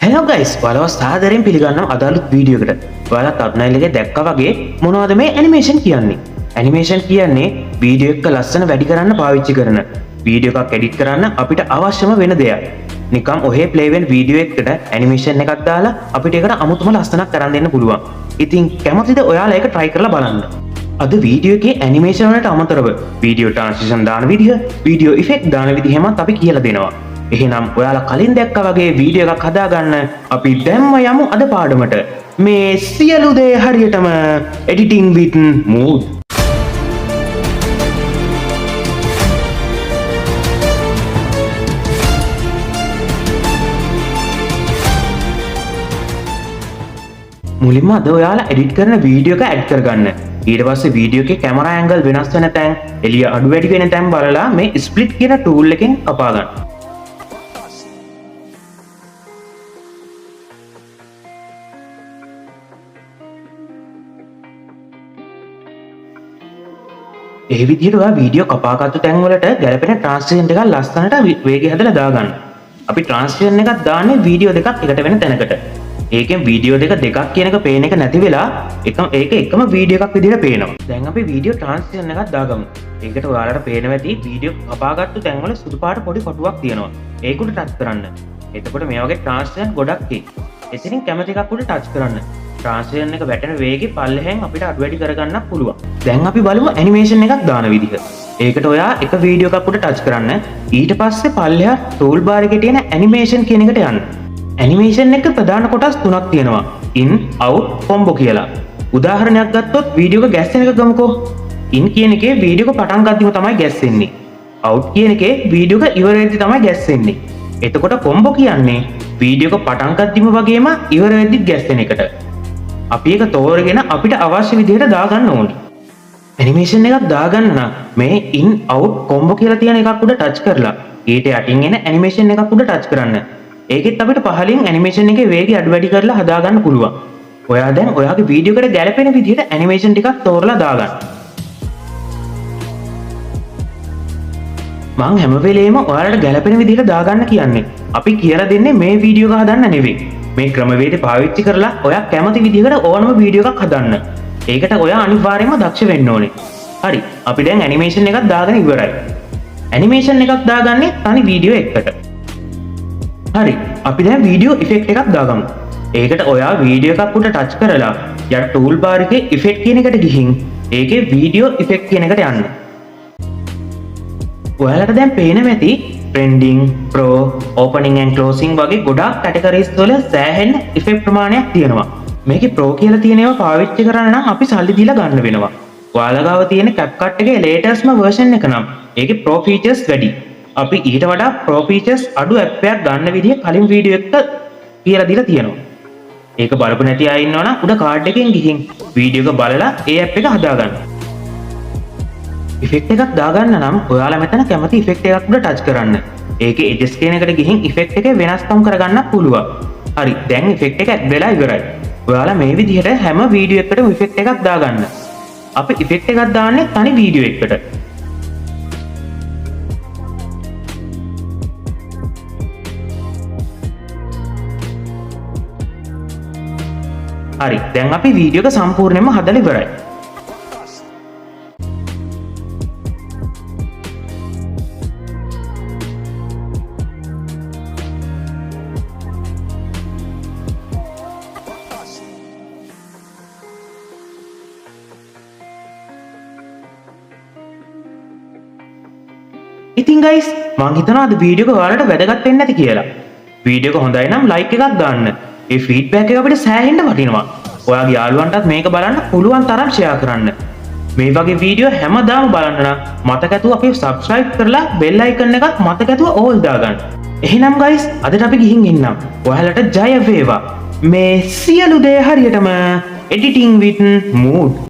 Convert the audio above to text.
Hello guys, ඔයාලව සාදරයෙන් පිළිගන්නවා අද අලුත් වීඩියෝ එකට. ඔයාලා තම්බ්නේල් එකේ දැක්කා වගේ මොනවද මේ ඇනිමේෂන් කියන්නේ? ඇනිමේෂන් කියන්නේ වීඩියෝ එක ලස්සන වැඩි කරන්න පාවිච්චි කරන, වීඩියෝ එකක් එඩිට් කරන්න අපිට අවශ්‍යම වෙන දෙයක්. නිකම් ඔහේ ප්ලේ වෙන වීඩියෝ එකකට ඇනිමේෂන් එකක් දාලා අපිට ඒකට අමුතුම ලස්සනක් කරන් දෙන්න පුළුවන්. ඉතින් කැමතිද ඔයාලා ඒක try කරලා බලන්න? අද වීඩියෝ එකේ ඇනිමේෂන් වලට අමතරව වීඩියෝ ට්‍රාන්සිෂන් දාන විදිහ, වීඩියෝ ඉෆෙක්ට් දාන විදිහ හැමත් අපි කියලා දෙනවා. එහෙනම් ඔයාලා කලින් දැක්කා වගේ වීඩියෝ එකක් හදාගන්න අපි දැන්ම යමු අද පාඩමට. මේ සියලු දේ හරියටම එඩිටිං with mood. මුලින්ම අද ඔයාලා එඩිට් කරන වීඩියෝ එක ඇඩ් කරගන්න. ඊට පස්සේ වීඩියෝ එකේ කැමරා ඇන්ගල් වෙනස් වෙන තැන්, එළිය අඩු වැඩි වෙන තැන් බලලා මේ ස්ප්ලිට් කියන ටූල් එකෙන් කපා ගන්න. ඒ විදිහට ඔයා වීඩියෝ කපාගත්තු තැන් වලට ගැලපෙන ට්‍රාන්සිෂන් එකක් ලස්සනට වේගය හදලා දාගන්න. අපි ට්‍රාන්සිෂන් එකක් දාන්නේ වීඩියෝ දෙකක් එකට වෙන තැනකට. ඒකෙන් වීඩියෝ දෙක දෙකක් කියන එක පේන එක නැති වෙලා ඒක එකම වීඩියෝ එකක් විදිහට පේනවා. දැන් අපි වීඩියෝ ට්‍රාන්සිෂන් එකක් දාගමු. ඒකට ඔයාලට පේනවා ඇති වීඩියෝ කපාගත්තු තැන් වල සුදු පාට පොඩි කොටුවක් තියෙනවා. ඒක උඩ ටච් කරන්න. එතකොට මේ වගේ ට්‍රාන්සිෂන් ගොඩක් එයි. එතනින් කැමති එකක් උඩ ටච් කරන්න. ට්‍රාන්සිෂන් එක වැටෙන වේගෙ පල්ලෙහෙන් අපිට අඩු වැඩි කරගන්න පුළුවන්. දැන් අපි බලමු ඇනිමේෂන් එකක් දාන විදිහ. ඒකට ඔයා එක වීඩියෝ එකක් උඩ ටච් කරන්න. ඊට පස්සේ පල්ලෙහා ටූල් බාර් එකේ තියෙන ඇනිමේෂන් කියන එකට යන්න. ඇනිමේෂන් එක ප්‍රධාන කොටස් තුනක් තියෙනවා. ඉන්, අවුට්, කොම්බෝ කියලා. උදාහරණයක් ගත්තොත් වීඩියෝ එක ගැස්සෙන එක ගමුකෝ. ඉන් කියන එකේ වීඩියෝ එක පටන් ගද්දිම තමයි ගැස්සෙන්නේ. අවුට් කියන එකේ වීඩියෝ එක ඉවර වෙද්දි තමයි ගැස්සෙන්නේ. එතකොට කොම්බෝ කියන්නේ වීඩියෝ එක පටන් ගද්දිම වගේම ඉවර වෙද්දිත් ගැස්සෙන එකට. අපි ඒක තෝරගෙන අපිට අවශ්‍ය විදිහට දාගන්න ඕනේ. ඇනිමේෂන් එකක් දාගන්න නම් මේ ඉන්, අවුට්, කොම්බෝ කියලා තියෙන එකක් උඩ ටච් කරලා ඊට යටින් එන ඇනිමේෂන් එකක් උඩ ටච් කරන්න. ඒකෙත් අපිට පහලින් ඇනිමේෂන් එකේ වේගය අඩු වැඩි කරලා හදාගන්න පුළුවන්. ඔයා දැන් ඔයාගේ වීඩියෝ එකට ගැලපෙන විදිහට ඇනිමේෂන් ටිකක් තෝරලා දාගන්න. මං හැම වෙලේම ඔයාලට ගැලපෙන විදිහට දාගන්න කියන්නේ. අපි කියලා දෙන්නේ මේ වීඩියෝ එක හදන්න නෙවෙයි. මේ ක්‍රමවේදය පාවිච්චි කරලා ඔයා කැමති විදිහකට ඕනම වීඩියෝ එකක් හදන්න. ඒකට ඔයා අනිවාර්යයෙන්ම දක්ෂ වෙන්න ඕනේ. හරි, අපි දැන් ඇනිමේෂන් එකක් දාගෙන ඉවරයි. ඇනිමේෂන් එකක් දාගන්නේ තනි වීඩියෝ එකකට. හරි, අපි දැන් වීඩියෝ ඉෆෙක්ට් එකක් දාගමු. ඒකට ඔයා වීඩියෝ එකක් උඩ ටච් කරලා යට ටූල් බාර් එකේ ඉෆෙක්ට් කියන එකට ගිහින් ඒකේ වීඩියෝ ඉෆෙක්ට් කියන එකට යන්න. ඔයාලට දැන් පේනවා ඇති trending, pro, opening and closing වගේ ගොඩාක් කැටගරිස් වල සෑහෙන ඉෆෙක්ට් ප්‍රමාණයක් තියෙනවා. මේකේ ප්‍රෝ කියලා තියෙන ඒවා පාවිච්චි කරන්න නම් අපි සල්ලි දීලා ගන්න වෙනවා. ඔයාලා ගාව තියෙන CapCut එකේ ලේටස්ට්ම වර්ෂන් එක නම් ඒකේ ප්‍රෝ ෆීචර්ස් වැඩි. අපි ඊට වඩා ප්‍රෝ ෆීචර්ස් අඩු ඇප් එකක් ගන්න විදිහ කලින් වීඩියෝ එකක කියලා දීලා තියෙනවා. ඒක බලපු නැති අය ඉන්නවා නම් උඩ කාඩ් එකෙන් ගිහින් වීඩියෝ එක බලලා ඒ ඇප් එක හදාගන්න. ඉෆෙක්ට් එකක් දාගන්න නම් ඔයාලා මෙතන කැමති ඉෆෙක්ට් එකක් උඩ ටච් කරන්න. ඒකේ එජස් කියන එකට ගිහින් ඉෆෙක්ට් එකේ වෙනස්කම් කරගන්න පුළුවන්. හරි, දැන් ඉෆෙක්ට් එක ඇඩ් වෙලා ඉවරයි. ඔයාලා මේ විදිහට හැම වීඩියෝ එකකටම ඉෆෙක්ට් එකක් දාගන්න. අපි ඉෆෙක්ට් එකක් දාන්නේ තනි වීඩියෝ එකකට. හරි, දැන් අපි වීඩියෝ එක සම්පූර්ණයෙන්ම හදලා ඉවරයි. ඉතින් ගයිස්, මං හිතනවා අද වීඩියෝ එක ඔයාලට වැදගත් වෙන්න ඇති කියලා. වීඩියෝ එක හොඳයි නම් ලයික් එකක් දාන්න. ඒ ෆීඩ්බැක් එක අපිට සෑහෙන්න වටිනවා. ඔයාගේ යාළුවන්ටත් මේක බලන්න පුළුවන් තරම් ෂෙයා කරන්න. මේ වගේ වීඩියෝ හැමදාම බලන්න නම් මතක ඇතුව අපිව සබ්ස්ක්‍රයිබ් කරලා බෙල් අයිකන් එකත් මතක ඇතුව ඕල් දාගන්න. එහෙනම් ගයිස්, අදට අපි ගිහින් ඉන්නම්. ඔයාලට ජය වේවා. මේ සියලු දේ හරියටම එඩිටිං with mood.